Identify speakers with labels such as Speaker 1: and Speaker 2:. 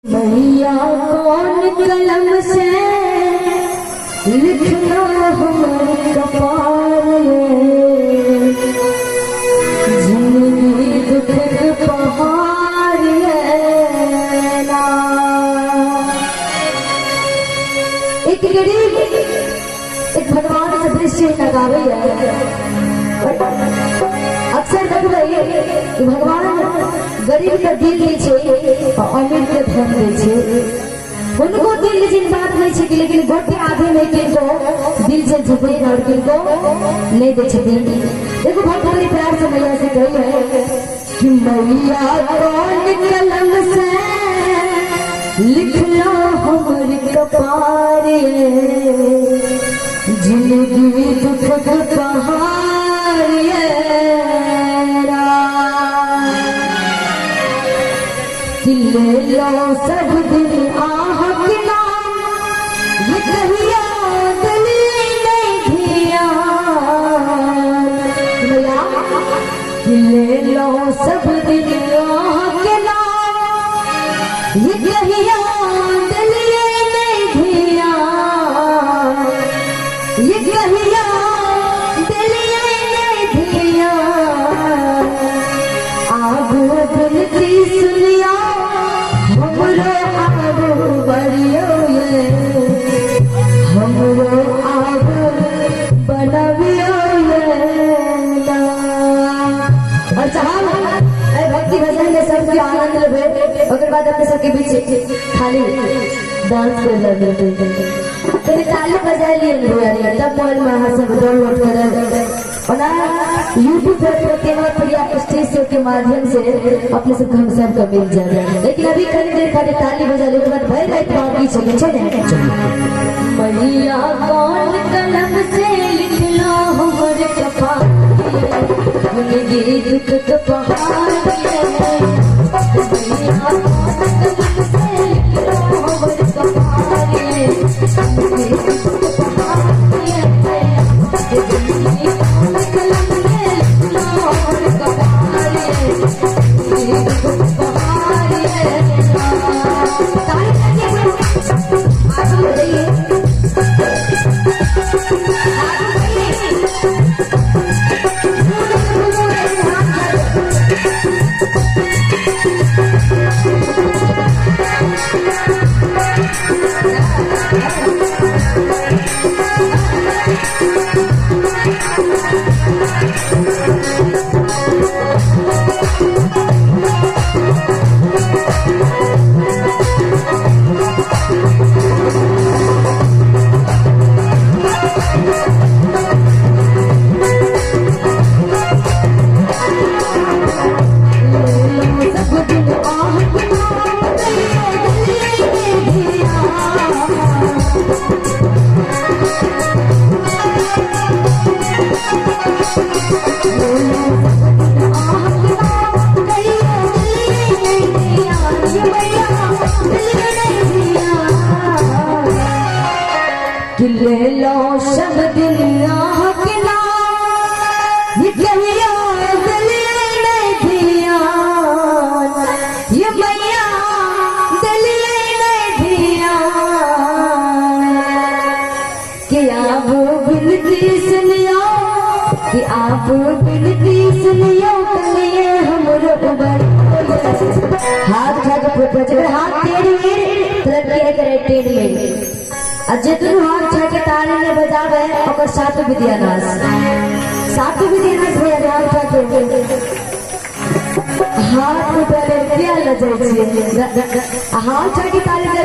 Speaker 1: मैया कौन कलम से लिखना हमर कपार ये, जिंदगी दुख के पहाड़ ये ना। एक गरीब एक भगवान से दृश्य लगावे है। अक्सर देखबै कि भगवान गरीब के दिल दै छै और अमीर के धन दै छै। उनको दिल जिन बात नहीं छै, लेकिन गोटे आधे नहीं किनको दिल से झुके और किनको नहीं दै छथिन। देखो बहुत बड़ी प्यार से मैया से कही है कि मैया कौन कलम से लिखना हमर कपार ये, जिंदगी दुख के पहाड़ ये। ले लो सब दिन आह के नाम, ये कहिया दिल नहीं धियान। भैया ले लो सब दिन आह के नाम, ये कहिया दिल नहीं धियान। ये कहिया दिल नहीं धियान। आगू बिनती सुनिया हमरो आगू बढ़ियो ये, हमरो आगू बनबियो ये ना। और साहब भक्ति भजन में सबके आनंद लेबे, ओकर बाद अपने सबके बीच खाली डांस कर लेबे। कभी ताली बजा लिए भैया तब मोबाइल में अहाँ सब डाउनलोड करब। ओना यूट्यूब पर प्रतिमा प्रिया स्टेज शो के माध्यम से अपने सब हम सब का मिल जाए। लेकिन अभी खाली देर खाली ताली बजा ले, बाद भर रात बाकी चले चले। मैया कौन कलम से लिखना हमर कपार, जिंदगी दुख के पहाड़ ये। मैया कौन कलम से लिखना हमर कपार ये, जिंदगी दुख के पहाड़ ये। जिंदगी कौन कलम से लिखना हमर कपार ये, जिंदगी दुख के पहाड़ ये। ताली बजाइए, आगे बढ़िए, आगे बढ़िए। ले लो सब दिन आह के नाम, ये कहिया दिल नहीं धियान। ये मैया दिल नहीं धियान। कि आप बिनती सुनियो, कि आप बिनती सुनियो कलिए हमरो उबर। हाथ उठा के फोटो, हाथ टेढ़ मेड़ लड़की है करे टेढ़ मेड़। आ जे दुनू हाथ उठा के ताली ने बजावे ओकर सात विद्या नाश, सात विद्या नाश भैया। हाथ उठा के हाथ उठा के किया ल जाय छै, हाथ उठा के ताली ले